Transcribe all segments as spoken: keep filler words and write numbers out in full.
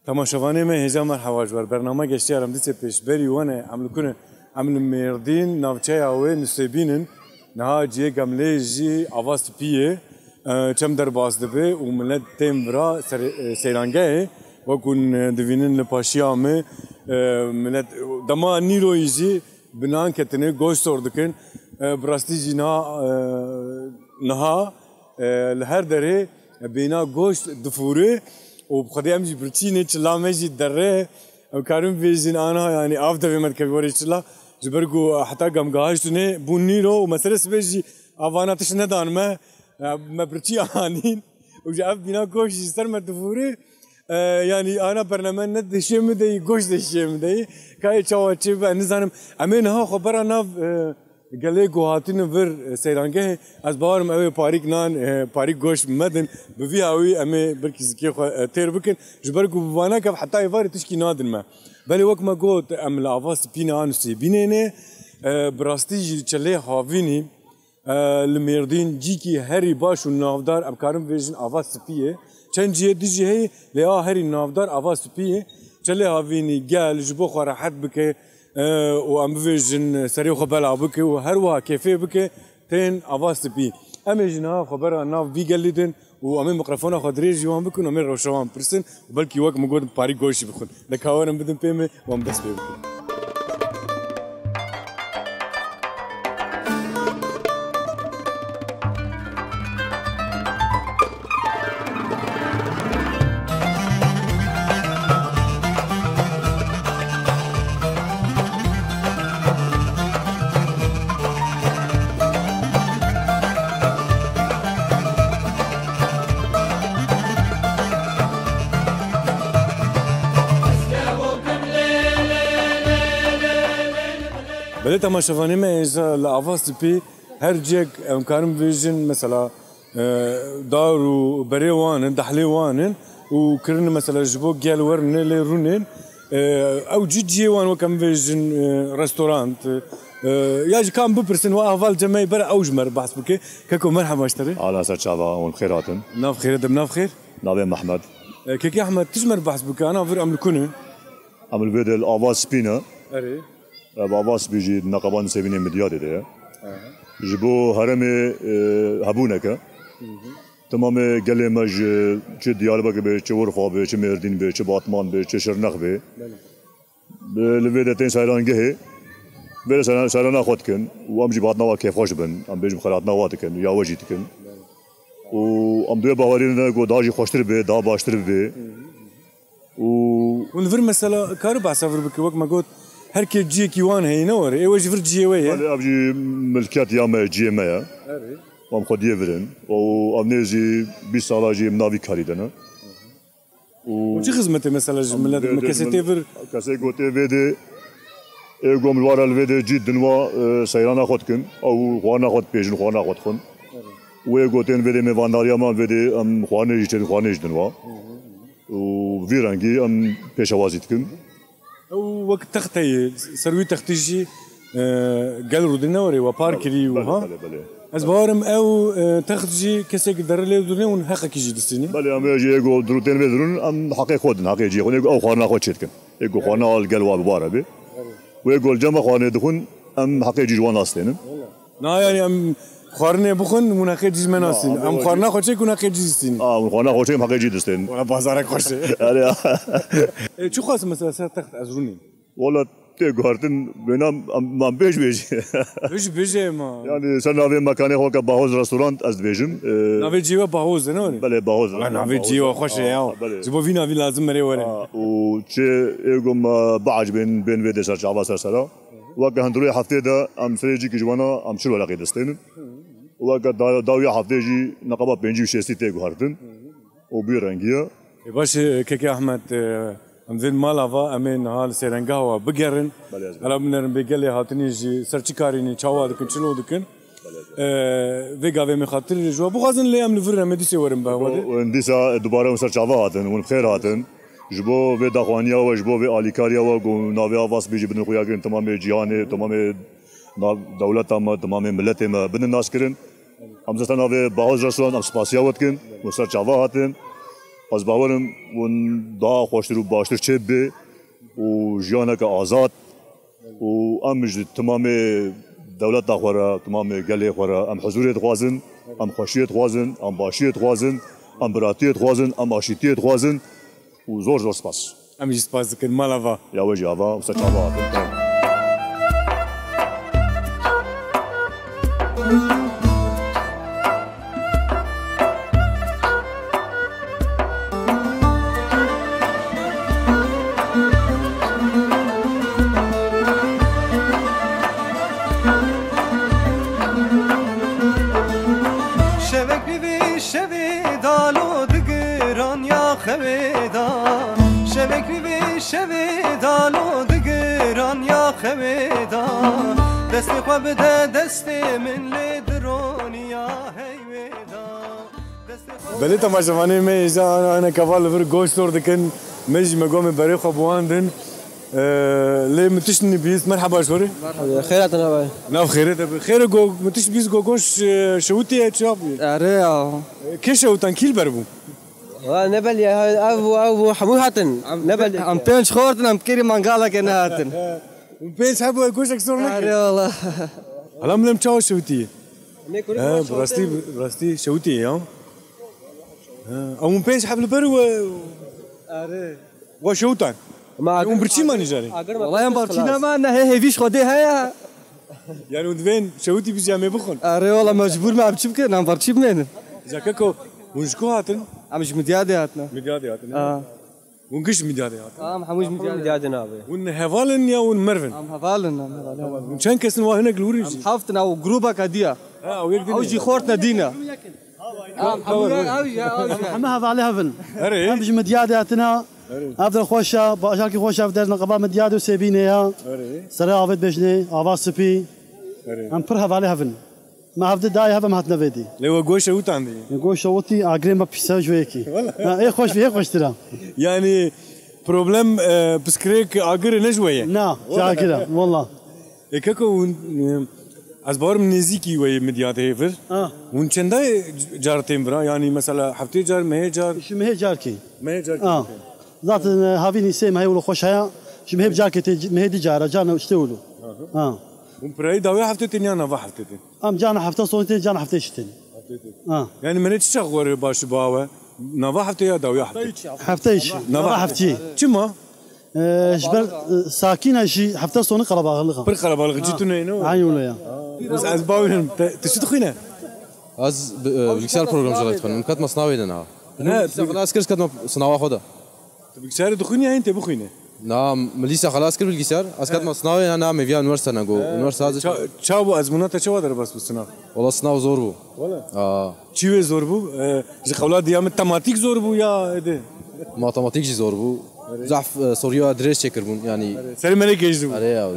Temaşevanê me hêja merheba ji we. Bername Geştiyar em dîsê pêşberî we ne, em li ku ne? Em li Mêrdîn, navçeya wê Nusêbîn in. Niha cihê gemlê jî ava spî ye. E, çem derbas dibe û milet tên vira ser, e, seyrangehê. Wek hûn, e, divînin li paşiya me, e, milet, dema nîroyî jî bi nan ketine, goşt sor dikin. E, bi rastî jî niha, e, niha, e, li her derê bêhna goşt difûre û bi xwedê em jî birçî ne, çila me jî derre. Em karin bêjin ana, yanî av devê me dikevî werê çila. Ji ber ku heta gemgeha ji tune bûn nîro û mesele sibê jî avana tişt nedan me. E, me birçî anîn û ji ev bîna goşt jî ser me difûre. E, yanî ana bername ne deşê min de yî, goşt deşê min de yî. Ka yê çawa çê bibe, nizanim. Em ê niha xwe bera nav, e, gelê ku hatine vir, e, seyrangehê. Ez bawerim ew ê parîk nan, e, parîk goşt medin. Bi vî hawî em ê birkî zikê xwe, e, têr bikin. Ji ber ku bi vana kev heta êvarê tişkî nadin me. Belê wek me got, em li ava spî ne, a Nusêbînê ne. E, bi rastî jî çelê havînî, e, li Mêrdîn cîkî herî baş û navdar, em karin bêjin ava spî ye. Çend cihê din jî heye, lê a herî navdar ava spî ye. Çelê havînî gel ji bo xwe rehet bike, e, û em bibêjin serê xwe bela bike û her wiha kêfê bike, tên ava spî. Em ê ji niha xwe bera nav vî gelî din û em ê mikrofona xwe dirêj ji wan bikin û em ê rewşa wan pirsin û belkî wek min got parî goşî bixwin. Lê ka werin bidin pê me û em dest pê bikin. Belê temaşevanê me, êja li ava spî her cihek em karin bibêjin, mesela, e, dar û berê wan in, dehlê wan in û kirin mesela ji bo gel werin lê rûnên, e, ew cî cihê wan wek em bibêjin, e, restorant, e, ya jî ka em bipirsin, we ahval cemeyê bere ew ji me re behs bike. Keko merheba ji te re. Ala ser çava, hûn bi xêr hatin. Nav xêr e, de bi nav xêr. Navê Mehmed. E, Kekê Ehmed, tu ji me re behs bike, ana vir em li ku ne? Em li vê de li ava spî ne. Erê. Ev ava spî jî di neqeba Nisêbînê Midyadê de ye. Aha. Ji bo herêmê, e, hebûneke. Hı hı. Temamê gelê me ji çi Diyarbekir be, çi Urfa be, çi Mêrdîn be, çi Batman be, çi Şirnex be. Belê. Bi, li vê de tên seyrangehê. Vê de seyran-, seyrana xwe dikin. Û em jî bi hatina wa kêfxweş bin. Em bêjim xwe hatina wa dikin. Ya we jî dikin. Belê. Û em duyê bawerî ne ku daha jî xweştir be, daha baştir be. Hı hı. Û Hûn li vir mesela, kar behsa vir bike, wek me got, her kê ciyekî wan heye, ne were? Ê we ji vir ciyê we ye? Belê, ev jî milkiyet ya me, ciyê me ye. Erê. Em xwediyê vir in. Û ev nêzî bîst sala jî em navî karî de ne. Û Û çi xizmetê mesela ji em milet, vê me de kesê min-, tê vir? Kesê gotê vê de, ê gom li wara li vê de cî din wa, e, seyrana xwe dikin. Ew xwarina xwe dipêjin, xwarina xwe dixwin. Erê. Wê gotên vê de mêvandariya me, vê de em xwarinê jî çêdin, xwarinê jî din wa. Hı hı. Û vî rengî em pêşewazî dikin. Ew wek text heye, ser wî textî jî, e, gel rûdin ne were, we par kirî û Belê, ha? Belê, belê. Ez bawerim ew, e, text jî kesek dere lê rûdine hûn heqekî jî distînin. Belê, em ê jî ê ku rûdên vê dirûn, em heqê xwe din, heqê cihê xwe, ê ku ew xwarina xwe çêdikin. Ê ku xwarina li gel wa bi bar be. Wê ku li cem me xwarinê dixwin, em heqê cî ji wan nastênin. Na, yanî em xwarinê bixwin, hûn heqê cî ji me nastînin. Em xwarina xwe çêk, hûn heqê cî distînin. A, hûn xwarina xwe çêk, em heqê cî distênin. Wala bazarek xweş e. Erê. E, çi xwest mesela ser text ez rûnîm? Wala tê guhertin, wêna em, em bêj bêjî. Bêj bêjê ma. Yanî ser navê mekanê xwe ke Bahoz Restorant ez dibêjim. E, Navê cihê we Bahoz e, ne were? Belê, Bahoz. Wala navê cihê we xweş e ya. Belê. Ji bo vî navî lazim me rê were. A, û çi ê ku me biecibên bên vê dê ser çava ser sera. Weke hundirê heftê de em serê cîkî ji wana em çil wereqê distênin. Weke da-, dawiya heftê jî neqeba pêncî û şêstî tê guhertin. Û bî rengî ye. Ê, baş e, Keke Ehmed, e, em vê mala va, em ê niha li sêrengeha we bigerin. Belê, ez Hela binerin bê gelê hatinî jî ser çi karî ne, çawa dikin, çilo dikin. Belê, ez E, vê gavê me xatir ji we bixwazin lê em li vir em ê dîsê werin be, wede? Û dîsa dubare hûn ser çava hatin, hûn bi xêr hatin. Ji bo vê daxwaniya we, ji bo vê alîkariya we ku navê Avas bê jî bidin xuya kirin temamê cîhanê, temamê nav-, dewleta me, temamê miletê me bidin nas kirin. Em zesta navê Bahoz Restoran, em spasiya we dikin, hûn ser çava hatin. Ez bawer im hûn daha xweştir û baştir çêbibe û jiyaneke azad û em ji timamê dewleta xwe re, timamê gelê xwe re em huzûrê dixwazin, em xweşiyê dixwazin, em başiyê dixwazin, em biratiyê dixwazin, em aşîtiyê dixwazin û zor zor spas. Em jî spas dikin. Mala va. Ya we jî ava, wisa çava hatin. Şevek bi vê şevê dalo digiran ya xewê da. Şevek bi vê şevê dalo digiran ya xewê da. Destê xwe bide destê min lê dironiya heyvê da. Belê temaşevanê me êja ana ana keva li vir goş sor dikin. Me jî me gomê berê xwe biwandin. Ee, lê min tişt nî bîst. Merhaba ji xwe re. Merhaba. Xêr hatin abi. Nav xêrê te bi. Xêr e go, min tişt bîst go goş, e, şewitî ye çi bû? Erê ya. Kê şewitan kî li ber bû? Wa ne belî ya, ev bû, ev bû, hemû hatin. Ne belî. Em pênc xortin, em kêrî mangaleke nehatin. Hûn pênc heb e, goşek sor neke. Erê wala. Hala min em çawa şewitî ye? Ne kurî He, bi rastî, bi rastî şewitî ye ya. He, ew hûn pênc heb li ber we. Erê. We şewtan. Ma hûn birçî manî carê? Wala em birçî ne man, ne hê hêvîş xwedê heye. Yani hûn divên şewitî bijî em ê bixwin. Erê wala mecbûr me, em çi bikin? Em birçî bimênin. Îca keko, hûn ji ku hatin? Em ji Midyadê hatine. Midyadê hatin. Ha. Hûn giş Midyadê hatin? Em hemû ji Midyadê. Midyadê nabê. Hûn heval in ya hûn merv in? Em heval in, em heval in. Hûn çend kes in wa hinek li wir in jî? Em heft in, ew grûbeke dî ye. Ha, ew yek din e. Ew jî xortine dî ne. Hemû hevalê hev in. Erê. Em ji Midyadê hatine. Erê. Ev der xweş e, bajarkî xweş e, ev der neqeba Midyadê û Sêbînê ye. Erê. Serê avê dibêjinê, ava spî. Erê. Em pir hevalê hev in. Me hevdî dayê hev em hatine vê dî. Lê we goşe witandî? Lê goşe witî, agirê me pîse ji wê yekî. Wala. Ha, ê xweş bî, ê xweştir e. Yani problem, e, piskirêk agirê ne ji we ye? Na, ji agir e, wala. Ê keko hûn, e, ez bawerim nêzîkî we yê Midyadê hê vir. Ha. Hûn çenda c-, car tên vira? Yani mesela heftê car, mehê car? Ji mehê carkî. Mehê carkî Ha. tên. Zaten, e, havînî sê mehê wilo xweş heye. Ji mehê carkê tê, mehê dî cara, carna işte wilo. Aha. Ha. Hûn pirayî dawê heftê tên ya nava heftê tên? Em carna hefta sonî tên, carna heftê şî tên. Heftê tên. Ha. Yani menê çi çax were baş ba we? Nava heftê ya dawiya heftê? Heftê şî. Nava Nava heftê. heftê. Çima? Ee, ji ber, e, sakîne jî hefta sonî qelebalix e. Pir qelebalix, Ha. cî tune ne? Aynı öyle ya. Ez, ez bawerim. Te, tu çi dixwîne? Ez bi, e, bilgisayar programcılığı dixwînim. Em ketme sınavê de niha. Ne, Bilgisayar xelas kir, ez ketme sınava xwe de. Tu bilgisayarê dixwînî ya hîn tê bixwîne? Na, min lîse xelas kir bilgisayar. Ez He. ketme sinavê, na, na, me viya üniversite nego. He. Üniversite hazır. Ça-, ça bû ezmûna te çawa derbas bû sınav? Wala sınav zor bû. Wala? Aa. Çi wê zor bû? E, ji qewla diya min tematik zor bû ya êdî? Matematik jî zor bû. Erê. Zaf, e, soruya dirêj çêkirbûn, yani. Erê. Serê me rê gêj bû. Erê ya.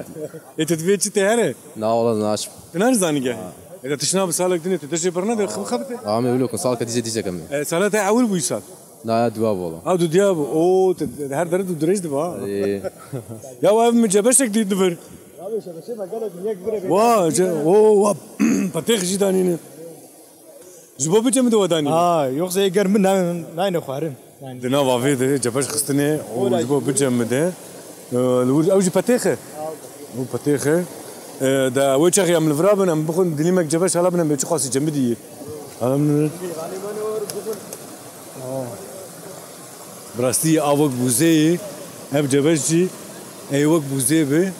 Ê, tu divê çi tê here? Na, wala naçim. Tu ne zanî ge? Ha. Ê, de tişna bi salek dinê, tu tişê birine de xebite. Aa, me wilo kun, salke dîze dîze kemê. E, sala te ewil bû îsal? Na, ya dua bû wala. Ha, tu diya bû. Oo, te, te her dere tu dirêj dibe ha. Ê. Ya, ev mi cebeşek dît divir. Wa, ce, o, wa, petêx jî danîne. Ji bo biçe mi de we danîne? Ha, yoksa eger min na-, nayne xwarin. Di nav avê de cebeş xistine, o ji bo biçe mi de. E, li wir, ew jî petêx e. Ew petêx e. E, de wê çaxê em li vira bin, em bixwin dilîmek cebeş hala bin, em bê çi xwasî cemidî yê. Hala min. Bi rastî av wek bûzê ye. Ev cebeş jî ê wek bûzê be.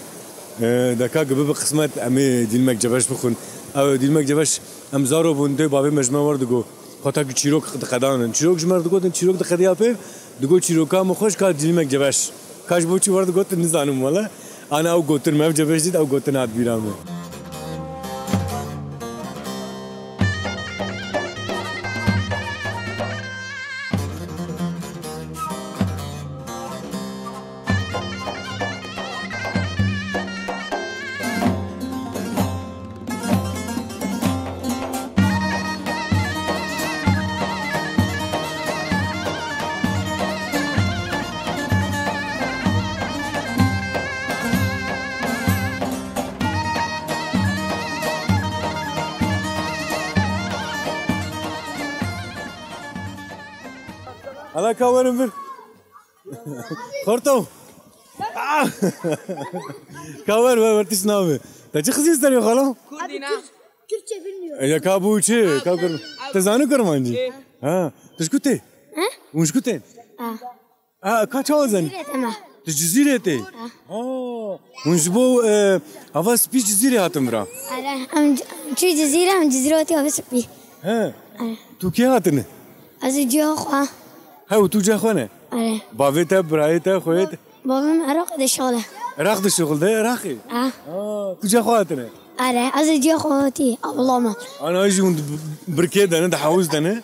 E, de ka ki bibe qismet, em ê dilîmek cebeş bixwin. Ew dilîmek cebeş em zaro bûn, dê bavê me ji me wer digo. Xwe takî çîrok diqedanin. Çîrok ji me re digotin, çîrok diqediya pê, digot, "Çîroka min xweş ka dilîmek cebeş." Ka ji bo çi wer digotin, nizanim wele. Ana ew gotin me, ev cebeş dît, ew gotin hat bîra min. Ka werin vir. Xorto. Ah! Ka wer, wer, wer, tişt nabe. Te çi xizî serê xala? Abi Kürt, Kürtçe bilmiyorum. E, ya ka bu çi? Ka kur-, te zanî kurmancî? Ha, tu ji ku tê? He? Hûn ji ku tên? Ah. Ha, ka çawa zanî? Cizîrê te me. Tu Cizîrê tê? Ha. Ha. Hûn ji bo, e, hava spî Cizîrê hatin vira? Are, em, em çû Cizîrê, em Cizîrê hatî hava spî. He. Are. Tu kê hatine? Ez û ciya xwe. He, û tu ciya xwe ne? Are. Bavê te, birayê te, xweyê te? Bavê min Iraqê de şixul e. Iraq de şixul de, Iraqê? Ah. Ha, tu ciya xwe hatine? Are, ez û ciya xwe hatî, Abdullah me. Ana jî hûn di birkê de ne, di hewz de ne?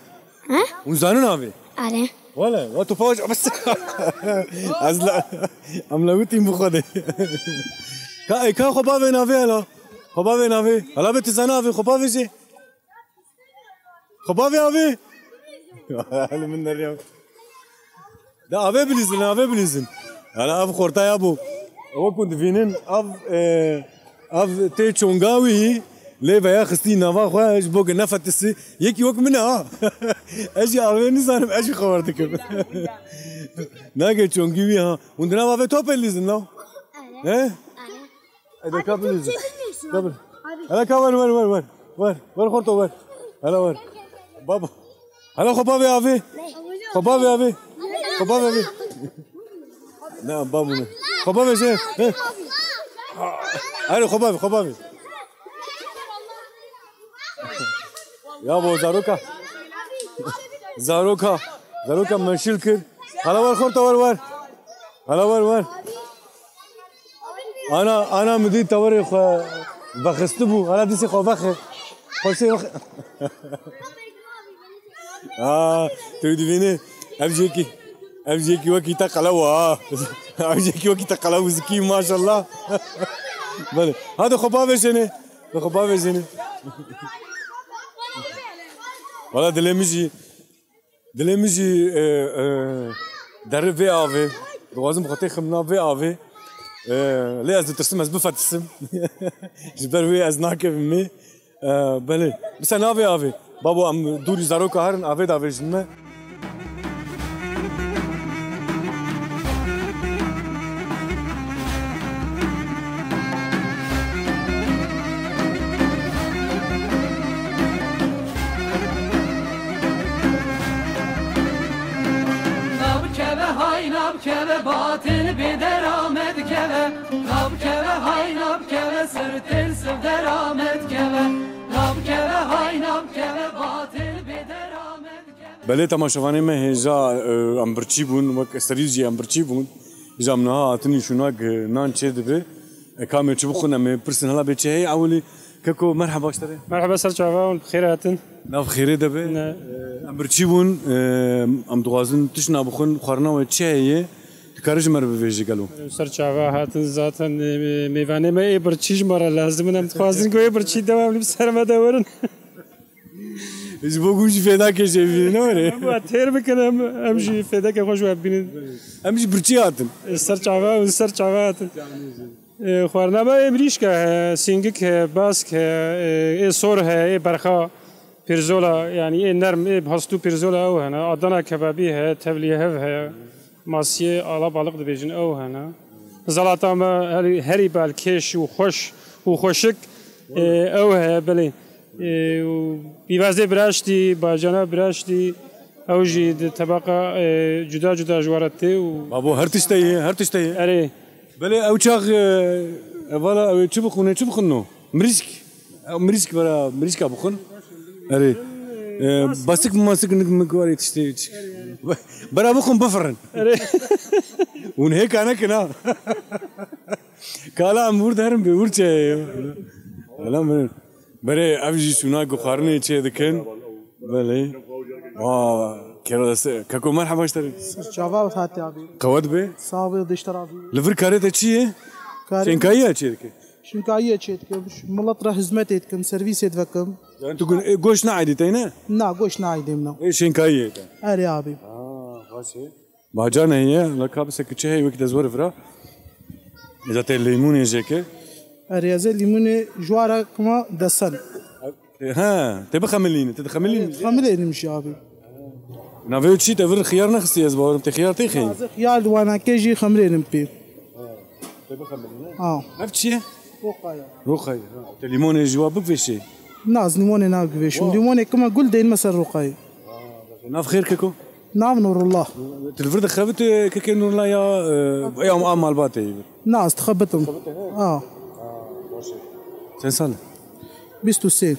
He? Hûn zanin avê? Are. Wele, wa tu paş, bes. Ez la, em la witîm bi xwe de. Ka, e, ka xwe bavê navê hala. Xwe bavê navê. Hala be tu zana avê, xwe bavê jê. Xwe bavê avê. Hala min derya. Da avê bilîzin, avê bilîzin. Hala av xorta ya bû. Ew ku divînin, av, e, Ev tê çonga wî lê veya xistî nava xwe ji bo ku nefetisî. Yekî wek min e ha. Ez jî avê nizanim, ez jî xewer dikim. Nake çongî wî ha. Hûn di nav avê topê lîzin law? He? Ede ka bilîzin. Ka bil-, hele ka wer, wer, wer, wer. Wer, wer xorto wer. Hele wer. Baba. Hele xwe bavê avê. Xwe bavê avê. Xwe bavê avê. Ne, bavê ne. Xwe bavê jê. He. Hele xwe bavê, xwe bavê. Ya bo zaroka. Zaroka. Zaroka meşil kir. Hele wer xorta wer wer. Hele wer wer. Ana, ana min dî tewerê xwe vexistibû. Ana dîsê xwe vexe. Xweşê vexe. Aa, tu dibînî. Ev jêkî, ev jêkî wekî te qelew ha. Ev jêkî wekî te qelew zikî maşallah. Belê. Hadi xwe bavêjêne. Xwe bavêjêne. Wala dilê min jî Dilê min jî, e, e, deri vê avê. Dixwazim xwe têxim nav vê avê. E, lê ez ditirsim, ez bifetisim. Ji ber wê ez nakevim ê. E, belê. Bisa navê avê. Babo, em dûrî zaroka herin, avê davêjin me. Nabkeve hay nabkeve, batil bê deramet keve. Nabkeve hay nabkeve, sirtên siv deramet keve. Nabkeve hay nabkeve, batil bê deramet keve. Belê temaşevanê me hêja, e, em birçî bûn, wek serî jî em birçî bûn. Hêja em niha hatin şûnak, e, nan çê dibe. E, ka em ê çi bixwin, em ê pirsin, hela bê çi heye ewilî. Keko, merheba ji te re. Merheba, ser çava hûn bi xêr hatin. Nav xêrê de be. Ne. E, em birçî bûn, e, em dixwazin tiştna bixwin, xwarina we çi heye? Tu karî ji me re bivêjî gelo? Ser çava hatin zaten, e, mêvanê me ê birçî ji me re lazim in. Em dixwazin ku ê birçî dewam li ser me de werin. Ji bo ku jî fêdakê jê bînin, ne were? Em wa têr bikin, em, em jî fêdakê xwe ji we bibînin. Em jî birçî hatin. Ser çava û ser çava hatin. E, xwarina me ê mirîşka heye, sîngik heye, bask heye, e, ê sor heye, ê berxa, pirzola, yanî ê nerm, ê bi hestû pirzola ew hene. Adana kebabî heye, tevlî hev heye, masiyê ala balık dibêjin ew hene. Zalata me herî, herî bal kêş û xweş û xweşik, e, ew heye, belê. E, û pîvazê biraştî, bacana biraştî, ew jî di tebaqa, e, cuda cuda ji we re tê û Babo, her tişt heye, her tişt heye. Erê. Belê ew çax, e, evala ew ê çi bixwin, çi bixwin no? Mirîşk. Ew mirîşk vera, mirîşka bixwin. Erê. E, basik masik nik mik warê tiştê çi. Bera bixwin bifirin. Erê. Hûn hêka nekin ha. Kala em wir derin bê wir çi heye. Wala min. Berê ev jî şûna guxarinê çê dikin. Belê. Wa, kero dest. Keko merheba ji te re. Çava hatî abi. Qewet be. Sağ ol, dişte razı. Li vir karê te çi ye? Karê Şênkayî ye çê dike? Şênkayî ye çê dike. Milet re hizmetê dikim, servîsê divekim. Yani tu gun, e, goş neaydî te ne? Na, goş neaydîm na. E, şênkayî ye te. Erê abi. Aa, baş e. Bacan heye, la ka bise kiçe heye, wekî dezwar vira. Eza te leymunê jeke. Erê, ez ê lîmûnê ji wara kuma desen. Ha, te bixemilîne, te dixemilîne. Xemilênim jî abi. Navê wî çi? Te vir xiyar nexistî, ez bawerim te xiyar tê xeyî. Ez xiyar li wanakê jî xemrênim pê. Te bixemilîne? Ha. Ev çi ye? Roqaya. Roqaya. Te lîmonê ji wa bivêşê? Na, ez lîmonê nagivêşim. Wa. Lîmonê kima gul deyinme ser roqayê. Nav xêr keko? Nav Nurullah. Tu li vir dixebitî kekê Nurullah ya, e, ya a malbatê yî? Na, ez dixebitim. Dixebitî, he? Ha. Ha, baş e. Çend sal? Bîst û sê.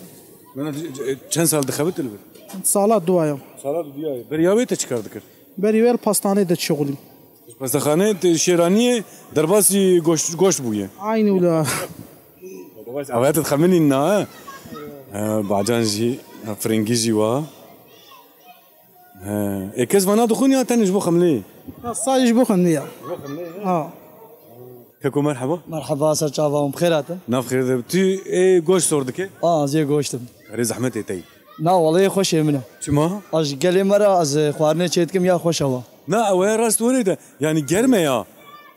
Mana, e, çend sal dixebitî li vir? Sala duwaya. Sala duwaya. Beriya wê te çi kar dikir? Berî wê li pastanê de dişixulîm. Pestexaneyê te Şêraniyê derbasî goşt, goşt bûye. Aynî wila. Derbasî, ev te dixemilîn na, he? He, bacan jî, he, firingî jî wa. He. Ê kes vana dixwin ya tenê ji bo xemlê? Ya, sadece ji bo xemlê ya. Ji bo xemlê, he? Ha. Keko merheba. Merheba, ser çava hûn, bi xêr hatin. Nav xêr de. Tu ê goşt sor dike? A, ez ê goşt im. Erê zehmetê te yî. Na, welê xweşê min e. Çima? Ez ji gelê me re ez xwarinê çê dikim ya xweş e wa. Na, ew ê rast werê de. Yanî germ e ya.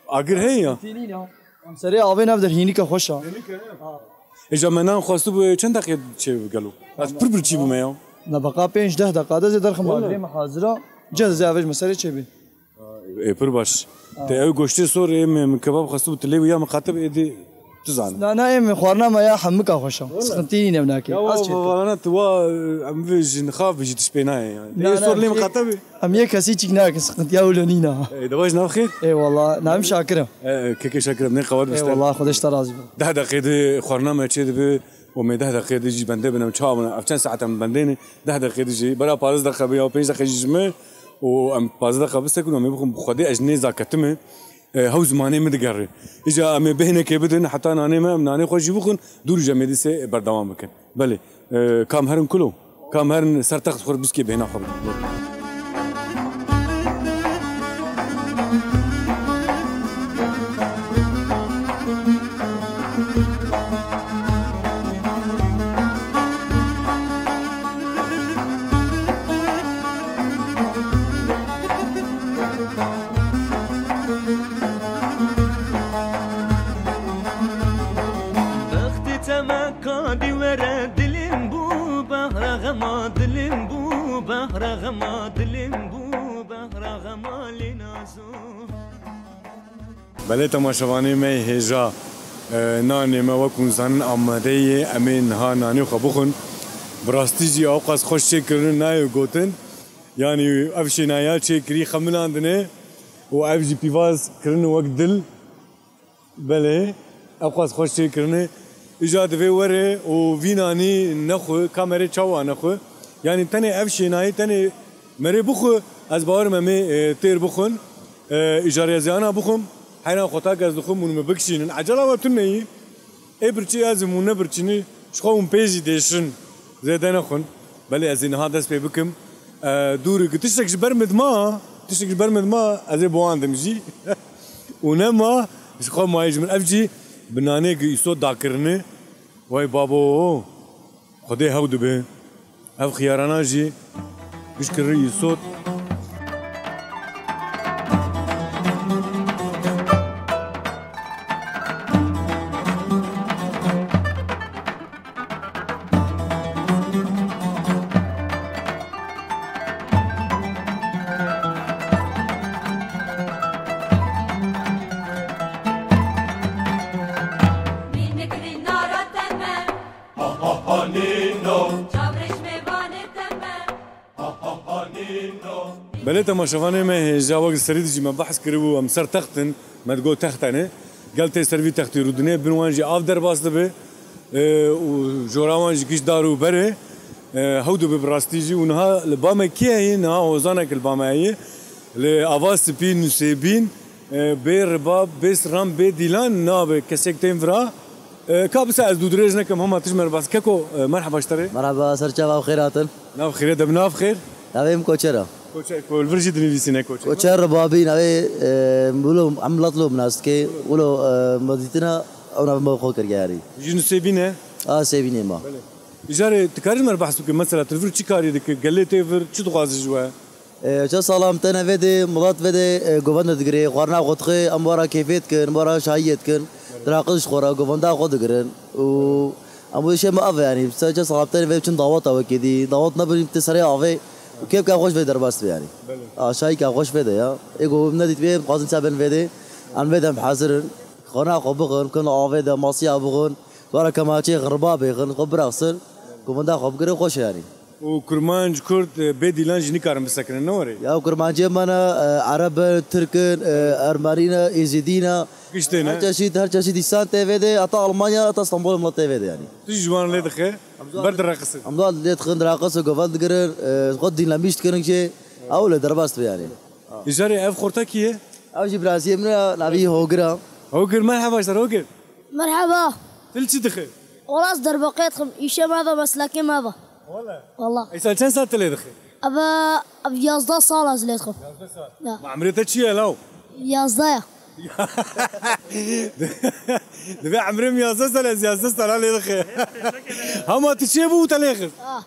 Agir heye ya. Tînî ne? Em serê avê nav der hînike xweş e. Hînike, he. Ha. Êca me nan xwestibû çend deqê çê bi gelo? Ez pir birçî bûme ya. Na, beqa pênc deh deqa de zê derxim agirê me hazir e. Cez zê avê ji me serê çê bê. Ê, pir baş. Ha. Te ew goştê sor ê min, min kebab xwestibû tu lê wî ya min qatib êdî tu zanî. Na, na, ê min xwarina me ya hemika xweş e. Wala. Sıkıntı yine evnake. Ya, az wa, çektim. Wa, wa, na, tu wa, em vê jin xav bijî tu ji pê nayê yani. Na, ê na, sor lê min qatibî. Em yê kesî çîk nakin, sıkıntı ya wilo nîna. Ê, de baş nav xêr? Ê, wala, navim Şakir e. Ê, keke Şakir, em nê qewet biste. Ê, wala, Xwedê ji te razî be. Deh deqê di xwarina me çê dibi. Û me deh deqê di jî bendê bin, em çawa bin, ev çend saet em bendê ne, deh deqê di jî, bera pazdeh deqe bi ya pênc deqe jî ji me, û em pazdeh deqe bisekun, em ê bixwin bi Xwedê ez ji nêza ketime, e, hew zimanê min digerê. Îca em ê bêhnekê bidin, heta nanê me, em nanê xwe jî bixwin, dûrî ji em ê dîsê berdewam bikin. Belê, e, kam herin kulo? Kam herin ser text xwe biskê bêhna xwe bikin. Bextê te me kadî were, dilin bû behra xema, dilin bû behra xema, dilin bû behra xema lê nazo. Belê temaşevanê me yê hêja, e, nanê me wek hûn zanin amade ye, em ê niha nanê xwe bixwin. Bi rastî jî ewqas xweş çêkirin nayê gotin. Yanî ev şênahiya çêkirî xemilandine û ev jî pîvaz kirin wek dil. Belê, ewqas xweş çêkirine. Îja divê were û vî nanî nexwe, kamerê çawa nexwe. Yanî tenê ev şênayî, tenê merê bixwe, ez bawerim em ê, e, têr bixwin. E, îja rêziyana bixwim, heyran xwe tak ez dixwim hûn min bikişînin. Ecela we tune yî. Ê birçî ez im hûn nebirçînî, ji xwe hûn pê jî dêşin. Zêde nexwin. Belê ez ê niha dest pê bikim. E, dûrî ku tiştek ji ber min dima, tiştek ji ber min dima, ez ê biwandim jî. Û nema, ji xwe mayî ji min. Ev jî bi nanê ku îsot dakirine. Wey babo, Xwedê hew dibe. Ev xiyarana jî gişt kirî îsot. Belê temaşevanê me, hêja wek li serî dijî me behs kiribû, em ser text in, me digot texte ne. Gel tê ser vî textî rûdinê, bin wan jî av derbas dibe, e, û jora wan jî giş dar û berê, e, hew dibe bi rastî jî. Û niha li ba me kê heye? Niha hozanek li ba me heye. Li ava spî Nusêbîn, e, bê ribab, bê siram, bê dîlan nabe. Kesek tên vira, e, ka bise ez dûdirêj nekim, hema tij me re bas. Keko, e, merheba ji te re. Merheba, ser çava û xêr hatin. Nav xêre de bi nav xêr. Navê min Koçer e. Koçer, ku li vir jî dinivîsîne Koçer. Koçer Ribabî navê, e, wilo em milet lo bi nas dike, wilo, e, me dîtina ew navê me xwe kir yarî. Ji Nusêbîn e? A, Sêbînê ma. Belê. Îcarê tu karî ji me re behs bike, mesela tu li vir çi karî dike, gelê tê vir çi dixwaze ji we? E, çend sala em têne vê de, milet vê de, e, govende digire, xwarina xwe dixwe, em wara kêfê dikin, wara şahiyê dikin, diraqil ji xwe re, govenda xwe digirin. Û em wê şê me ev e, yanî, çend sala em têne vê biçin daweta wekî dî, dawet nebin, tê serê avê, Û kêfka xweş vê derbas be yanî. Belê. Aşayîka xweş vê de ya. Ê ku hûn nedît vê, dixwazin çaben vê de. Em vê de em hazir in. Xana xwe bixin, kin avê de, masiya bixin. Dwara kemaçê xin, ribabê xin, xwe biraxsin. Ku min da xwe bigire xweş e yanî. Û kurmanc, kurd, e, bê dîlan jî nikarin bisekinin, ne were? Ya kurmancê me ne, e, ereb in, tirk in, e, ermenî ne, êzidî ne. Giştê ne? Her çeşît, her çeşît însan tê vê de, heta Almanya, heta Stenbolê milet tê vê de yanî. Tu jî ji wan lê dixe, ber direqisin. Em dua lê dixin, direqis û govend digirin, e, xwe dînlemîş dikirin jê. Ew lê derbas dibe yanî. Îcarê ev xorta kî ye? Ew jî biraziyê min e, navî Hogir e. Hogir, merheba ji te re, Hogir. Merheba. Tu li çi dixî? Wala ez derbaqê dixim, îşê me ve, meslekê me ve. Wala. Wala. Îsal çend sal tu lê dixî? Eve, ev yazdeh sal ez lê dixim. Yazdeh sal. Ya. Ma emrê te çi ye law? Yazdeh ya. Divê emrê min yazdeh sal, ez yazdeh sal lê dixî. Hema tu çêbû te lê xist? Ah.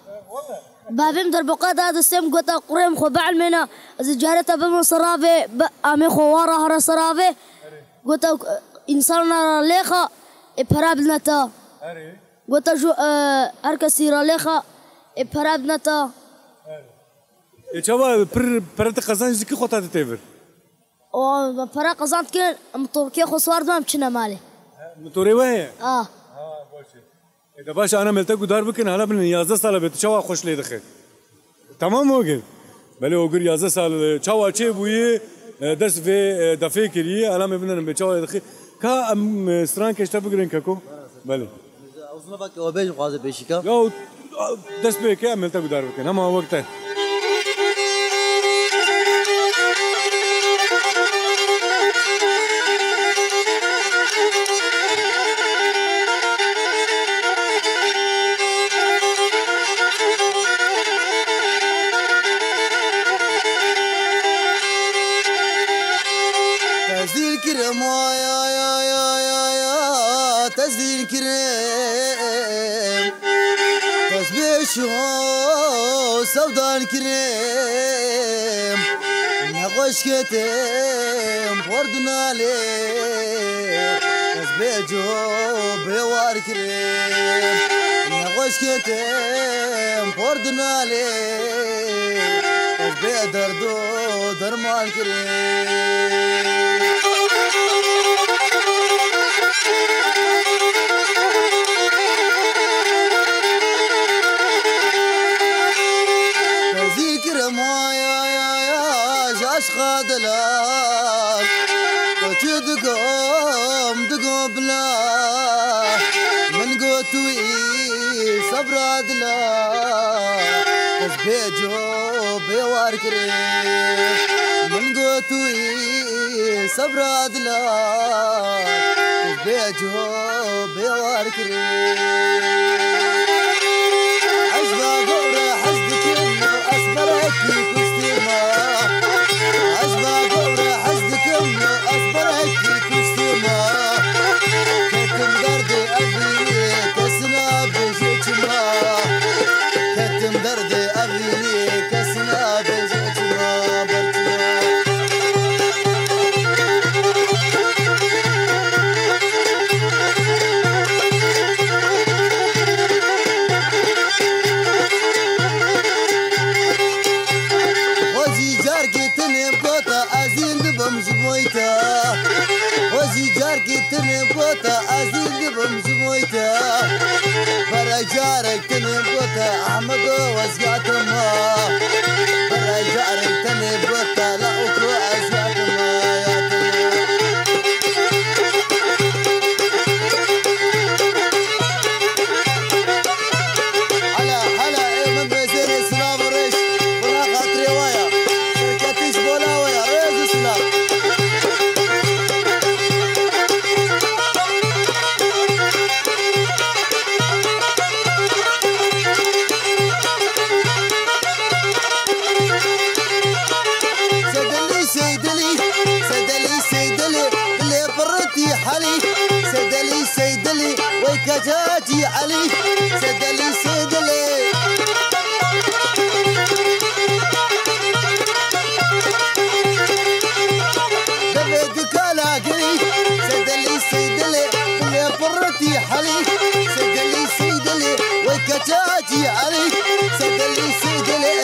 Bavê min derbaqê da destê min, gota kurê min xwe bielmêne. Ez ê carê te bibim seravê, bi amê xwe wara here seravê. Gota, e, însana ra lêxa, ê pera bidine te. Erê. Gota ju, e, her kesî ra lêxa, ê pera bidine te. Erê. Ê çawa pir pere te qezenc dikî xwe ta dite vir? O, pere qezand dikin, motorkê xwe siwar dibim, çine malê. Motorê we heye? A. Ha, baş e. E, de baş, ana me li te guhdar bikin, hala binin yazdeh sala be, tu çawa xweş lê dixî? Tamam Ogir. Belê Ogir yazdeh sal, e, çawa çêbûyî, e, dest vê, e, defê kirî, hala me binin be çawa lê dixî. Ka em, e, strankê ji te bigirin keko. Belê. Uzuna bak, o bêjim xwaze pêşîka. Ya, dest pê ke, em li te guhdar bikin. Hema wek te. Tezdîl kirim, ay, ay, ay, ay, ay, ay, tezdîl kirim. Tezbê şo sevdan kirim. Nexweş ketim por dinalê. Tezbê co bêwar kirim. Nexweş ketim por dinalê. Tezbê derdo derman kirim. Tezî kirim, ay, ay, ay, ay, ji eşqa dilan. Koçu digom, digom bila. Min got wî sebra dila. Ez bê co bêwar kirim. Min got wî sebra dila. Ez bê co bêwar kirim. Ez ba gora hez dikim, ez berekî kuştima. Ez ba gora hez dikim, ez berekî kuştima. Ketim derdê evînê, kesina bêje çima. Ketim derdê evînê, kesina bêje çima. Berçima. Xwezî carkê tenê bigota, ez hîn dibim ji bo te. Xwezî carkê tenê bigota, ez hîn dibim ji bo te. Bere carek tenê bigota, Ahmedo wezgatima. Bere carek tenê bigota, la okro ez yatima, yatima. Hela, hela, ê min bêzêrê silav û rêz, bina xatirê we ya. Serketiş bola we ya, rêz û silav. Sedelî Seydilî, Sedelî Seydilî, dilê pirtî helî. Sedelî Seydilî, wey kecacî Elî. Sedelî Seydilî. Devê dikala girî, Sedelî Seydilî, dilê pirtî helî. Sedelî Seydilî, wey kecacî Elî. Sedelî Seydilî.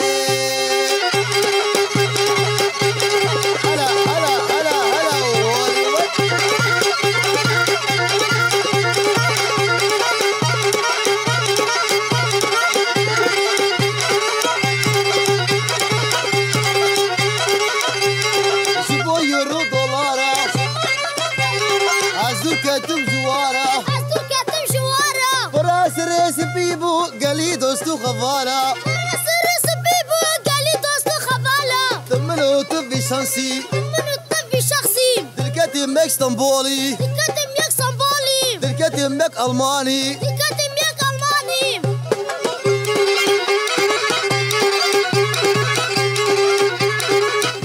Fransî. Min û te vî şexsî. Dilketî mek Stenbolî. Dilketî mek Stenbolî. Dilketî mek Almanî. Dilketî mek Almanî.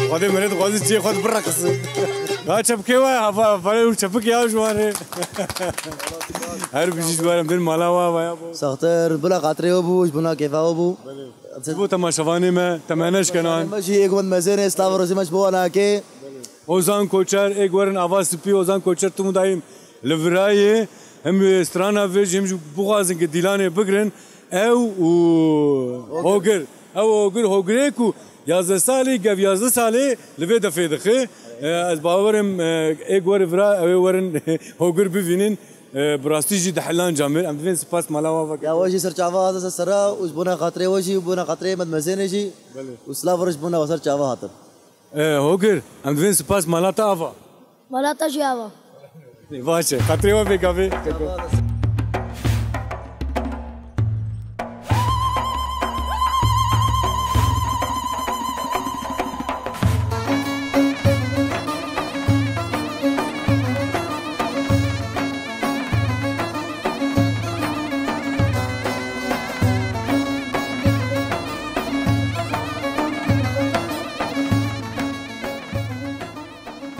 Xwedê meret xwezî çiyê xwe bireqisi. Ya çepikê we, hava, hava, çepik ya ji wan re. Her bijî ji wan re, em bên mala we, hava ya bo. Saxtir, bila xatirê we bû, ji bona kêfa we bû. Ji bo temaşevanê me, temene ji kenan. Me jî êk wend mezenê, slav rojê me ji bo anakê. Ozan Koçer, êk werin ava spî, Ozan Koçer tim û dayîm li virayê, hem wê strana vê jî, hem jî bixwazin ki dîlanê bigrin, ew û Hogir. Ew Hogir, Hogirê ku yazdeh salî, gev yazdeh salê li vê defê dixe. E, ez bawerim, e, êk weri vira, ew ê werin Hogir bivînin. E, bi rastî jî dihilan camêr. Em divên spas mala wa veke. Ya we jî ser çava hatin ser sera û ji bona xatirê we jî û bona xatirê me di mezenê jî. Belê. Û silav re ji bona we ser çava hatin. E, Hogir, em divên spas mala te ava. Mala te jî ava. Baş e. Xatirê we pêk avê.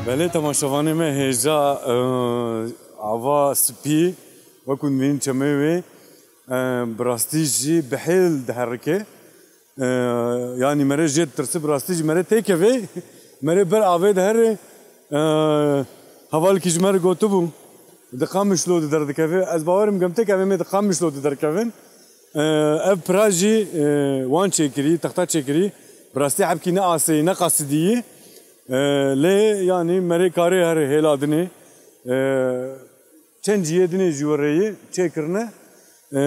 Belê temaşevanê me hêja, e, ava spî, wekû dibînin çemê wê, e, bi rastî jî bi hêl diherike. E, yanî mere jê ditirsi, bi rastî jî mere têkeve, mere ber avê dihere. E, hevalkî ji me re gotibû, di Qamişlo di derdikeve. Ez bawerim gemtek em ê di Qamişlo di derkevin. E, ev pira jî, e, wan çêkirî, texta çêkirî. Bi rastî hebkî ne asê, ne qasidiyî. E, lê yanî merê karê here hêla dinê. E, çend cihê dinê ji we re yê çêkirine. E,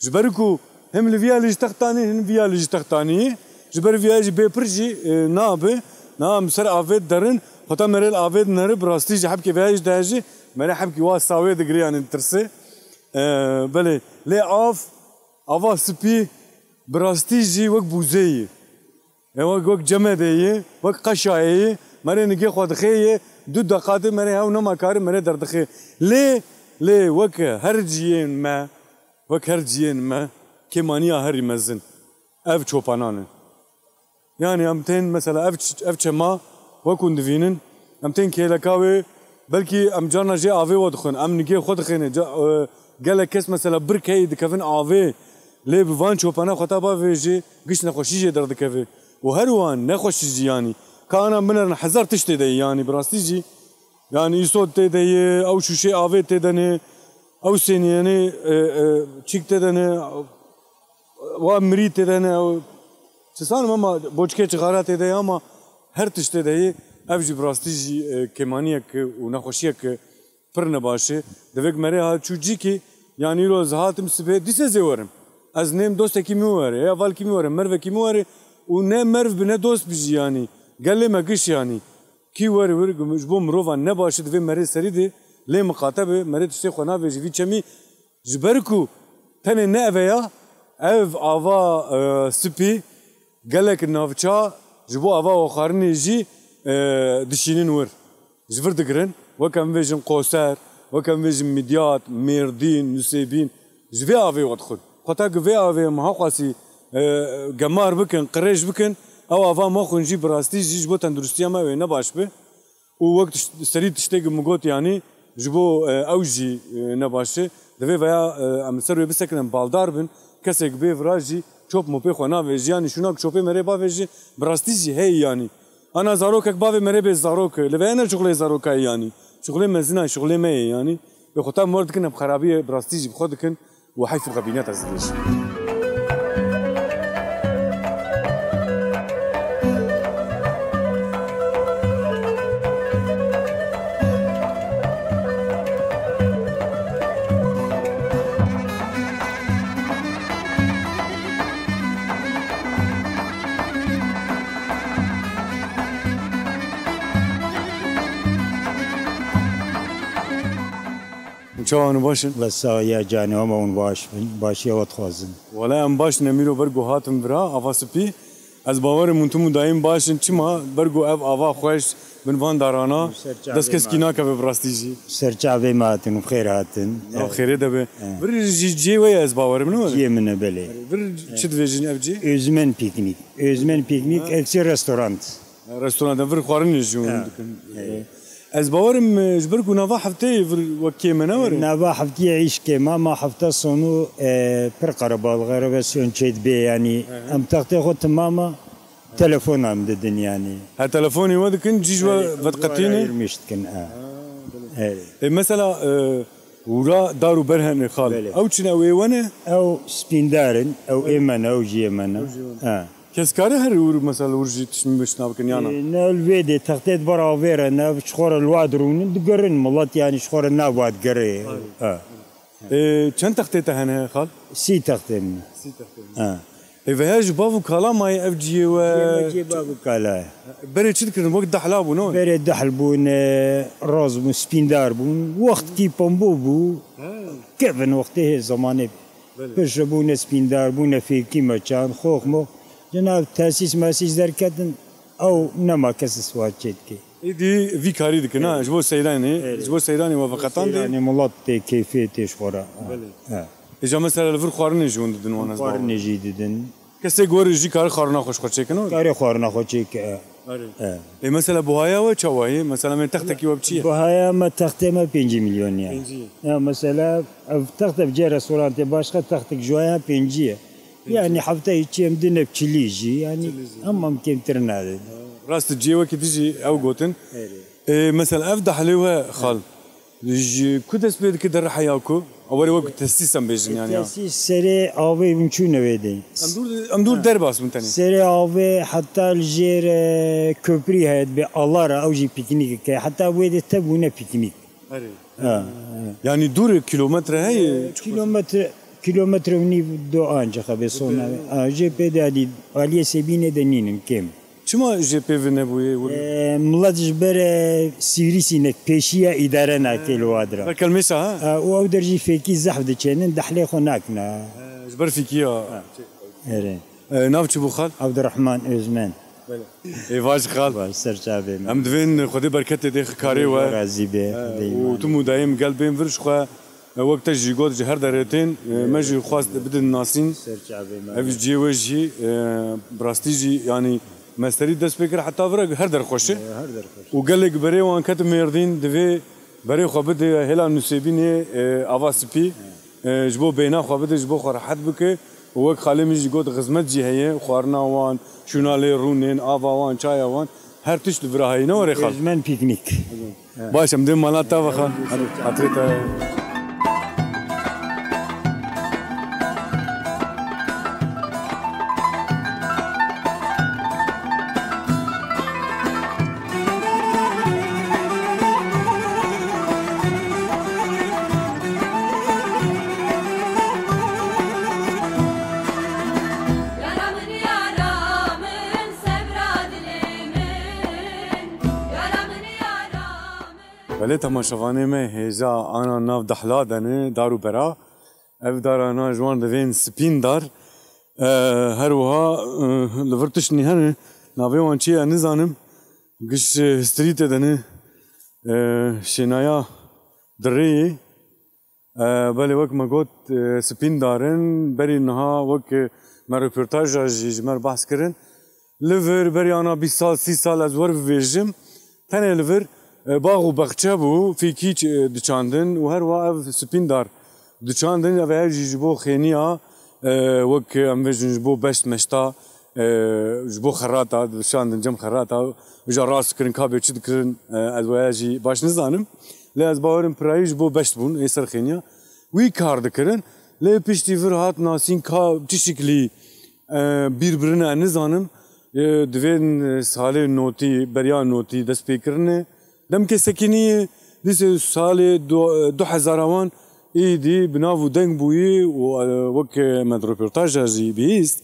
ji ber ku hem li viya lê ji textanî, hem viya lê ji textanî. Ji ber viya jî bê pir jî, e, nabe. Na em ser avê derin. Xweta merê li avê dineri, bi rastî jî hebkê veya jî dehejî. Merê hebkî wa sawê digire, yanî ditirse. E, belê. Lê av, ava spî bi rastî jî wek bûzê yî. E, wek, wek cemedê yî, wek qeşayê yî, merê nigê xwe dixê yê, du deqa de merê hew nema kari merê derdixê. Lê, lê wek her ciyên me, wek her ciyên me, kêmaniya herî mezin ev çopanan in. Yanî em tên mesela ev ç-, ev çema wek hûn divînin, em tên kêleka wê, belkî em carna jê avê we dixwin, em nigê xwe dixêne. Ca-, e, gelek kes mesela birkeyî dikevin avê, lê bi van çopana xwe ta bavêjê giş nexweşî jê derdikeve. Û her wan nexweşî jî yanî. Ka ana binerin hezar tişt tê de ye yanî bi rastî jî. Yanî îsot tê de ye, ew şûşê avê tê de ne, ew sêniyene, e, e, çîk tê de ne, wa mirî tê de ne, ew çi zanim ama boçikê cixara tê de ye ama her tişt tê de ye. Ev jî bi rastî jî, e, kêmaniyek û nexweşiyek pir nebaş e. Divêk merê ha çû cîkî, yanî îro ez hatim sibê, dîse zê werim. Ez nêm dostekî min were, ya valkî min were, mervekî min were û ne merv bi ne dost bi jî yanî. Gelê me giş yanî. Kî were wir, ji bo mirovan nebaş e, divê merê serî de lê miqate be, merê tiştê xwe navêjî vî çemî. Ji ber ku tenê ne ev e ya, ev ava, e, spî gelek navça ji bo ava oxarinê jî, e, dişînin wir. Ji vir digirin, wek em bêjin Qoser, wek em bêjin Midyat, Mêrdîn, Nusêbîn, ji vê avê we dixwin. Xweta ku vê avê em haqasî, e, gemar bikin, qirêj bikin, ew ava me xwin jî bi rastî jî ji bo tenduristiya me wê ne baş be. Û wek tiş-, serî tiştê ku min got, yanî ji bo, e, ew jî, e, ne baş e. Divê veya, e, em li ser wê bisekinin, baldar bin. Kesek bê vira jî çop mopê xwe navêjî, yanî şûna ku çopê merê bavêjî, bi rastî jî heye yanî. Ana zarokek bavê merê bê zarok e. Li veya ne şuxulê zarokayê yanî. Şuxulê mezin a, şuxulê me ye yanî. Wê xwe tam mor dikin, em xerabiyê bi rastî jî bi xwe dikin. û heyf û xebîniyat ez dibêjim. Çawa hûn baş in? Wesa ya canê we me hûn baş bin. Başiya we dixwazin. Wele em baş in, em îro ber ku hatin vira, ava spî. Ez bawer im hûn tim û dayîm baş in. Çima? Ber ku ev ava xweş bin van darana Ser çavê dest keskî me. Nakeve bi rastî jî. Ser çavê me hatin û bi xêr hatin. Ew xêrê de be. Evet. Vir jî cihê we ye ez bawer im, ne were? Cihê min e, belê. Vir çi dibêjin ev cih? Özmen Piknik. Özmen Piknik, ev çi restorant. Restoranta vir xwarinê jî hûn dikin. Evet. Ez bawer im, e, ji ber ku nava hefteyê vir wek kêm e, ne were? Nava heftiyê îş kêm e, ma hefta sonu, e, pir qerebalix e, renovasyon çê dibe, yanî Hı hı. em textê xwe timam e, telefona em didin yanî. Her telefonê we dikin, cî ji we Evet, vediqetîne? Ayırmış dikin, e. Ha, belê. Evet. E, mesela, e, ûra dar û ber hene xal. Belê. Ew çi ne, ew ê we ne? Ew spîndar in, ew ê me ne, ew jî ê me ne. Ew jî ê we ne. Ha. Kes kare her ûr, mesela, ûr jî tişt min bişna bikin, yana? Ê, ne li vê dê textê di ber avê re, ne ji xwe re li wa dirûnin, digirin. Milet, yanî, ji xwe re nav wa digire. Aynen. Ha. Ê, çend textê te hene, xal? Sî textê min. Sî textê min. Ha. Ê, veya ji bav û kala mayê ev cihê we? Cihê me cihê bav û kala ye. Berê çi dikirin? Wek dehla bûn, ne? Berê dehl bûn, e, raz bûn, spîndar bûn. Wextkî pombo bû. Ha. Kevin wextê hê zemanê. Belê. Pişt bûne spîndar, bûne fêkî meçan, xox mox. Ji nav tesîs mesîs derketin, ew nema kes îstîfade çê dike. Êdî vî karî dikin, ha, ji bo seyranê, Evet. ji bo seyranê we veqetandê. Seyranê milet tê keyfê tê ji xwe re. Belê. Ha. Îja mesela li vir xwarinê jî hûn didin wan ez Xwarinê jî didin. Kesê ku were jî kare xwarina xwe ji xwe çêkin, were? Kare xwarina xwe çêke, ha. Erê. He. Ê, mesela buhaya we çawa ye? Mesela me textekî we bi çi ye? Buhaya me, textê me pêncî milyon ye. Pêncî. Ya mesela ev texte bi cê restorantê başka textek ji waya pêncî ye. Pêncî. Yani hefteyê çi em dine bi çilî jî, yani Çilî jî. Em, em kêmtir nadin. Rast, cihê wekî dijî ew gotin. Erê. Ê, mesela ev dahlê we xal. Ji ku dest pê dike derheya ku? Ew were wek tesîs em bêjin yani ya. Tesîs serê avê hûn çûne wê de. Em dûr, em dûr Ha. derbas bûn tenê. Serê avê heta li jêr, e, köprî heye, dibe Alara, ew jî pîknîkek e. Heta wê de te bûne pîknîk. Erê. Ha, ha. Yani dûr e, kilometre heye? E, kilometre, kilometre û nîv do ancaxa be sona. Ha, jê pê de alî, aliyê Sebînê de nînin kêm. Çima jê pê vi nebûye? Ee, milet ji ber, e, sîrîsînek pêşiya îdare nake li wa dira. Ber kelmêşa, ha? Ee, û ew der jî fêkî zehf diçênin, dehlê xwe nakine. Ee, ji ber fîkiya. Ha. Erê. Ee, nav çi bû xal? Abdurrahman Özmen. Belê. Ê, vaj xal. Vaj, ser çavê me. Em divên Xwedê berketê dê karê we. Razî be. Ee, Xwedê û iman. Tu mûdayê min gel bên vir ji xwe. E, wek te jî got, ji her derê tên, e, me jî xwest bidin nasîn. Ser çavê me. Ev cihê we jî, e, bi rastî jî, yanî me serî dest pê kir, heta vir e her der xweş e. E, her der xweş. Û gelek berê wan ketin Mêrdîn, divê berê xwe bide hêla Nûsêbînê, e, ava spî, e, ji bo beyna xwe bide, ji bo xwe rehet bike. Û wek xalê min jî got, xizmet jî heye, xwarina wan, şûna lê rûnên, ava wan, çaya wan, her tişt li vira heye, ne were xal? Ezmen pîknîk. Baş, em dê mala te ve xal. Hadi, hatirê te. Yara min, yara min, sebra dilê min. Yara min, yara min. Belê temaşevanê me, hêja ana nav dehla de ne, dar û bera. Ev darana ji wan divên Spîn Dar. E, her wiha, e, li vir tiştnî hene, navê wan çi ye nizanim. Giş, e, strîtê de ne, e, şênaya dirê ye. E, belê wek me got, e, Spîn Dar in, berî niha wek, e, me röportaja jî ji me re behs kirin. Li vir berî ana bîst sal, sî sal ez wer bivêjim, tenê li vir, e, bax û bexçe bû, fîkî ç-, e, diçandin û her wiha ev Spîn Dar diçandin. Ev her jî ji bo xêniya, e, wek em bêjin ji bo beşt meşta, e, ji bo xerata, dişandin cem xerata, uca rast dikirin, ka bê çi dikirin, e, ez waya jî baş nizanim. Lê ez bawerim pirayî ji bo beşt bûn, ê ser xêniya. Wî kar dikirin. Lê piştî vir hat nasîn ka çi şiklî, e, bîr birine, nizanim. E, divên, e, salê notî, beriya notî dest pê kirine. Demkê sekinî ye, dîsê salê du, du hezara wan êdî bi nav û deng bûyî û, e, wek me di röportaja jî bihîst,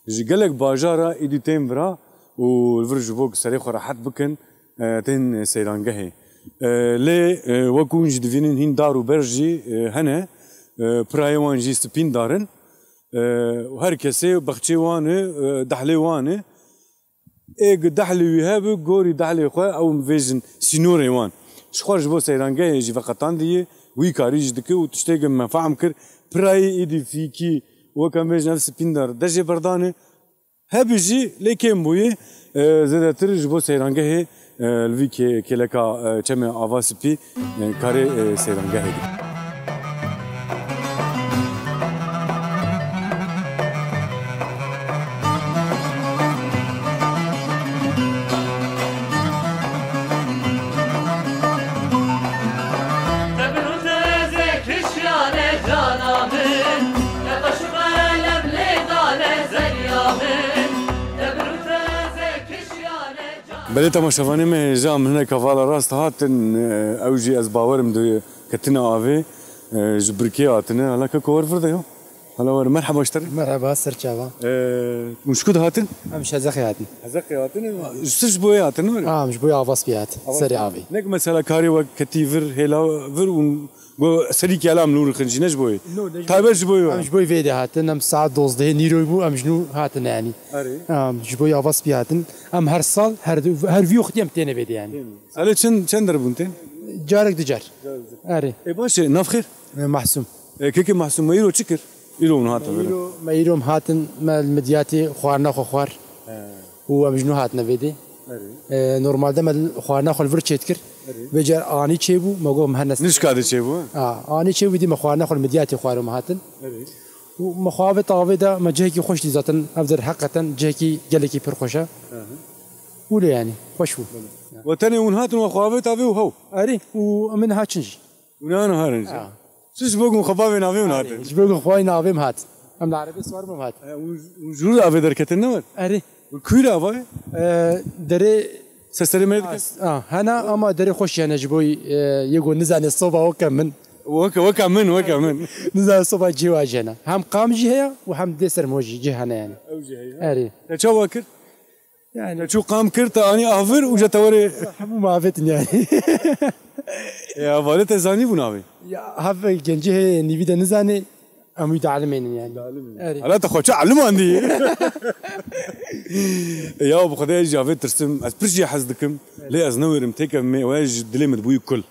ji gelek bajara êdî tên vira û vir ji bo ku serê xwe rehet bikin, e, tên seyrangehê. E, lê, e, wek hûn jî divînin hîn dar û ber jî, e, hene, e, pirayê wan jî Spîn Dar in. E, û her kesê bexçê wan e, e, dehlê wan e. ê dehlê wî hebû, gorî dehlê xwe ew bêjin sînorê wan. Ji xwe ji bo seyrangehê jî veqetandiye, wî karî jî dike û tiştê ku me fehm kir, pirayî êdî fîkî, weke em bêjin ev spîndar de jê berdane. Hebû jî lê kêm bûye, e, zêdetir ji bo seyrangehê, e, li vî kê-, kêleka, e, çemê Ava Spî, e, karê, e, seyrangehê dike. Tebir û teze kişiyane cana min, nexweş û belem lê dane zeriya min. Tebir û teze kişiyane cana min. Belê temaşevanê me hêja min hinek hevala rast hatin, ew jî ez bawerim di ketine avê, ji birkê hatine. Hala keko wer vir de yo. Hala wer, merheba ji te re. Merheba, ser çava. Hûn ji ku de hatin? Em ji Hezeqê hatin. Hezeqê hatin? Ji, ji bo yê hatin, were? A, em ji bo yê Avaspî hatin. Serê avê. Nek mesela karê wek ketî vir, hêla vir û go serî kela em nûrixin jî, ne ji bo yê. No, ne ji bo yê. Taybet ji bo yê. Em ji bo yê vê de hatin, em saet dozdehê nîroy bû, em ji nû hatin yanî. Erê. Em ji bo yê Avaspî hatin. Em her sal, her, her vî wextî em têne vê de yanî. Têne. Salê çend, çend der bûn tên? Carek du car. Carek du car. Erê. E, baş e, nav xêr? E, Mahsûm. E, kekê Mahsûm, me îro çi kir? Îro hûn hatin Me vêre? Îro, me îro em hatin, me li Midyatê xwarina xwe xwar. He. Û em ji nû hatine vê dê. Erê. E, normalde me xwarina xwe li vir çêdikir. Erê. Vê car anî çêbû, me got em hene. Nişka de çêbû, he? A, anî çêbû, dî me xwarina xwe li Midyatê xwar û me hatin. Erê. Û me xwe avêt avê de, me cihekî xweş dî zaten, ev der heqeten cihekî gelekî pir xweş e. Hı hı. Wile yanî, xweş bû. We tenê hûn hatin, we xwe avêt avê û hew? Erê, û em ê niha çin jî. Hûn ê niha rin jî? Ha. Siz ji bo ku xwe bavê navê hûn hatin? Ji bo ku xwe navê min hat. Em li erebê siwar bûm hat. E, û, û ji hûn avê derketin ne wer? Erê. Û kûr ava ye? E, derê Seserê me dike? As-, a, hena, ama derê xweş hene ji bo, e, yê ku nizane soba weke min. Weke, weke min, weke min. Nizane soba cihê wa jî hene. Hem qam jî heye û hem dê ser mo jî cih hene yani. Ew jî heye. Erê. Te çawa kir? Yani. Te çû qam kir, te anî avir û je te werê. Hemû me avêtin yani. Ya, valê te zanî bû navê? Ya, hev gencî heye, nîvî de nizanê. Em wî dialimênin yani. Dialimênin. Erê. Hala te xwe çi elimandî? Ya, bi Xwedê ez jî avê tirsim. Ez pir jî hez dikim. Lê ez newêrim têkevimê, ew ji dilê min dibûyî kul.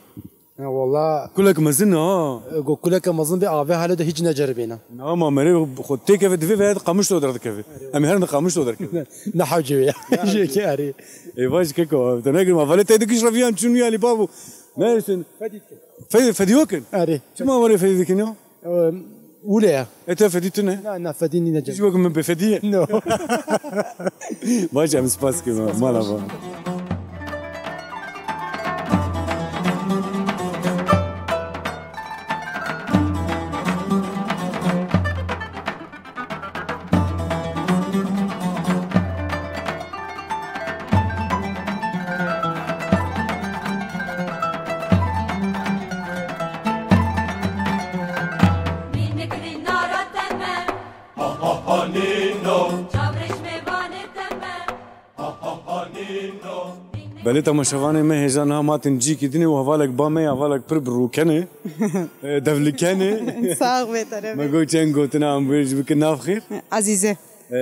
Ya, wala. Kulek mezin ha. Go kuleke mezin bê avê halo de hiç neceribêne. Na, ma merê xwe têkeve divê ve qamişlo derdikeve. Em herin de qamişlo derkeve. Ne hewce ya. Jê ke erê. Ê, vaj keko, te negirim. Valê te dikiş reviyan çûn ya li babo. Ne sen? Fedî dikin. Fedî, fedî wakin? Erê. Çima valê fedî dikin ya? Ehm, wile ya. E, te fedî tune? Na, na, fedî nîne. Hiç wek min bifedî ye? No. Baş, em spas kim, mala va. Belê temaşevanê me hêja niha matin cîkî dinê û hevalek ba me ye, hevalek pir bi rûken e. E, devliken e. Sax be, terebe. Me got çend gotina em bê ji bikin nav xêr. Ezîze. E,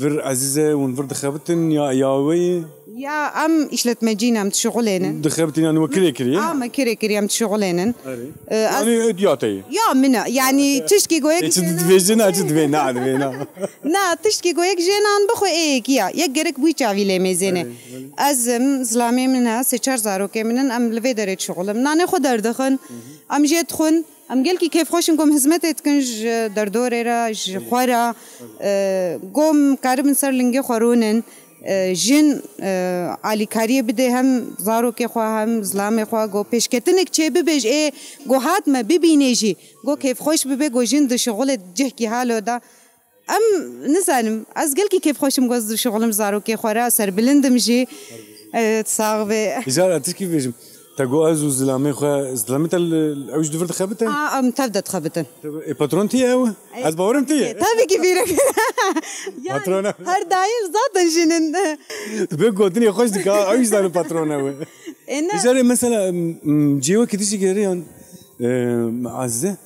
vir Ezîze, hûn vir dixebitin ya, ya wê? Ya, em îşletmecî ne, em dişixulênin. Dixebitin, yani we kirê kiriye? A, me kirê kiriye, em dişixulênin. Erê. E, ez Yani, e, diya te ye? Ya, min e. Yani, tişkî goyek Ê, çi jênan dibêjin, a, çi dibê, na, dibê, na. Na, tişkî goyek jênan bixwe ê yekî ya. Yek gerek bûy çavî lê mêzêne. Erê, erê. Ez im, zilamê min e, sê çar zarokê min in, em li vê derê dişixulin. Nanê xwe derdixin, em jê dixwin. Em gelkî kêfxweş in ku em hizmetê dikin ji derdorê re, ji xwe re. E, ku em karibin ser lingê xwe rûnin, e, jin, e, alîkariyê bidê hem zarokê xwe hem zilamê xwe, ku pêşketinek çêbibe ji ê ku hat me bibînê jî, ku kêfxweş bibe, ku jin dişixulê cihkî halo de. Em nizanim, ez gelkî kêfxweş im ku ez dişixulim zarokê xwe re, serbilind im jî. Evet, sax be. Îcar ez tişkî bêjim. Te got ez û zilamê xwe, zilamê te li, ew jî di vir dixebite? A, em tev de dixebitin. Ê, patron tu ye ew? Ê, Ez bawerim tu ye. Tabii ki bîrek. Yani, Patrona. Her daim zaten jinin. Bi gotinê xweş dike, ew jî zanin patron ew e. Ê, ne. Îcar ê mesela, m, m, cihê we kidî jî geriyan, e, Azize,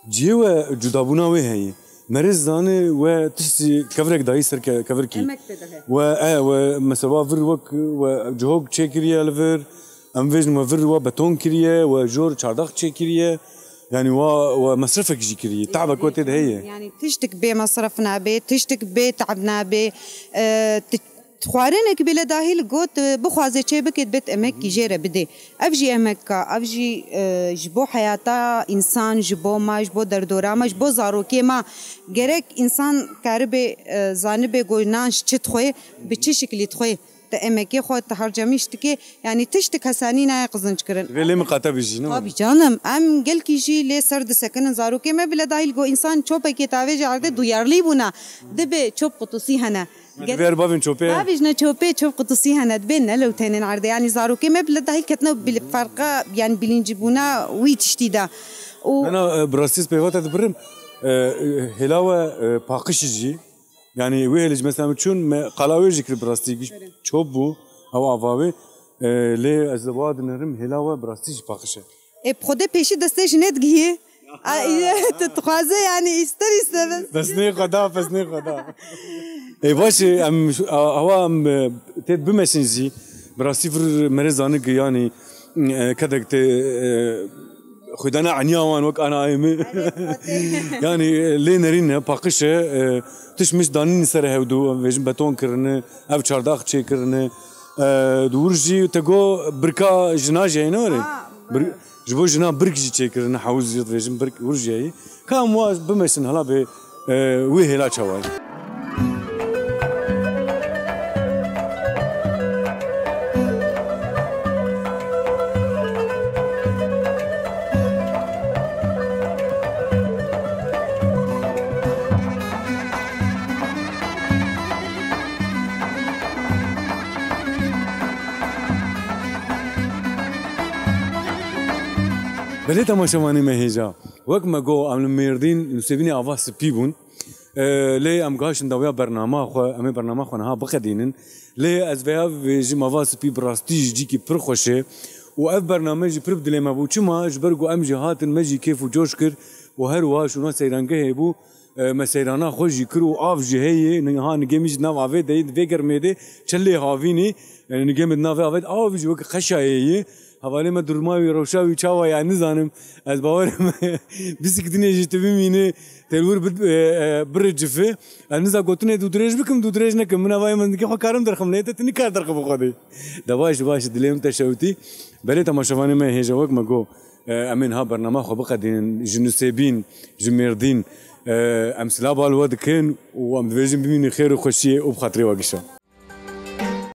cihê we cudabûna wê heye. Merêz zanî we tiştî kevirek dayî ser ke-, kevirkî. Emek te dihe. We, e, we mesela vir wek we cihok çêkiriye li vir, em vêjin we vir we beton kiriye, we jor çardax çêkiriye. Yani we, we mesrefek jî kiriye. Tabek we tê de heye. Yani tiştik bê mesref nabe, tiştik bê tab nabe. E, ti-, xwarinek bê le dahil got, e, bixwaze çê bike, dibêt emekî jê re bidê. Ev jî emeka, ev jî, e, ji bo heyata însan, ji bo me, ji bo derdora me, ji bo zarokê me. Gerek însan karibe, e, zanibe ku nan ji çi dixwe, bi çi şiklî dixwe. Te emekê xwe, te harcamîş dike, yanî tiştik hesanî nayê qizinc kirin. Vê lê miqate bijî, ne? Tabii canım, em gelkî jî lê ser disekinin. Zarokê me bile dahil ku însan çopekê tavêje erde duyarlî bûna. Dibe çop qutusî hene. Ger- Ver bavên çopê. Bavêjne çopê, çop qutusî hene, dibê nelewtênin erdê. Yanî zarokê me bile dahil ketine bil-, ferqa, yanî bilincîbûna wî tiştî de. Û Hena, e, bi rastî ez peyva te dibirim. E, e, hêla we, e, paqij jî. Yanî wê hêlê jî mesela min çûn, me qala wê jî kir bi rastî giş çop bû, ew ava wê. E, lê ez li wa dinerim hêla we bi rastî jî paqij e. Ê, bi Xwedê pêşî destê jinê digihî. A, tu dixwaze yani ister istemez. Pesnê xwe da, pesnê xwe da. Ê, baş e, em, a, awa em, e, tê bimeşin jî. Bi rastî vir merê zanik yani, e, kedek tê, e, xwedana eniya wan wek ana ayê min. Yani, e, lê nerîn e, paqij e, e, tişt mişt danîn ser hevdu, em vêjin beton kirine, ev çardax çêkirine. E, di wir jî te got birka jina jî heyne were? Ha, Bir-, Ji bo jina birk jî çêkirine, hewz jî dibêjin birk wir jî heye. Ka em wa bimeşin hala bê, e, wê hêla çawa ye? Belê temaşevanê me hêja. Wek me got, em li Mêrdîn, Nûsêbînê ava spî bûn. E, lê em gihiştin dawiya bernama xwe, em ê bernama xwe niha biqedînin. Lê ez vêya vêjim, ava spî bi rastî jî cîkî pir xweş e. Û ev bername jî pir bi dilê me bû. Çima? Ji ber ku em jî hatin, me jî kêf û coş kir. Û her wiha şûna seyrangehê bû. E, me seyrana xwe jî kir û av jî heye. Niha nigê min jî di nav avê de ye, di vê germê de çi lê havînî. E, nigê min di navê avê de av jî wek qeşayê ye. Hevalê me durma wî, rewşa wî çawa ye, ez nizanim. Ez bawer im bîsik dinê jî tu bimînî, te li wir bid-, e, e, birê cifi. Ez niza gotinê dûdirêj bikim, dûdirêj nekim. Min hevalê me nigê xwe karim derxim, lê te tu nikar derxî bi xwe de. De baş, baş, dilê min te şewitî. Belê temaşevanê me hêja wek me got. E, em ê niha bernama xwe biqedînin, ji Nûsêbîn, ji Mêrdîn, e, em silav li we dikin û em dibêjin bimînin xêr û xweşiyê û bi xatirê we gişa.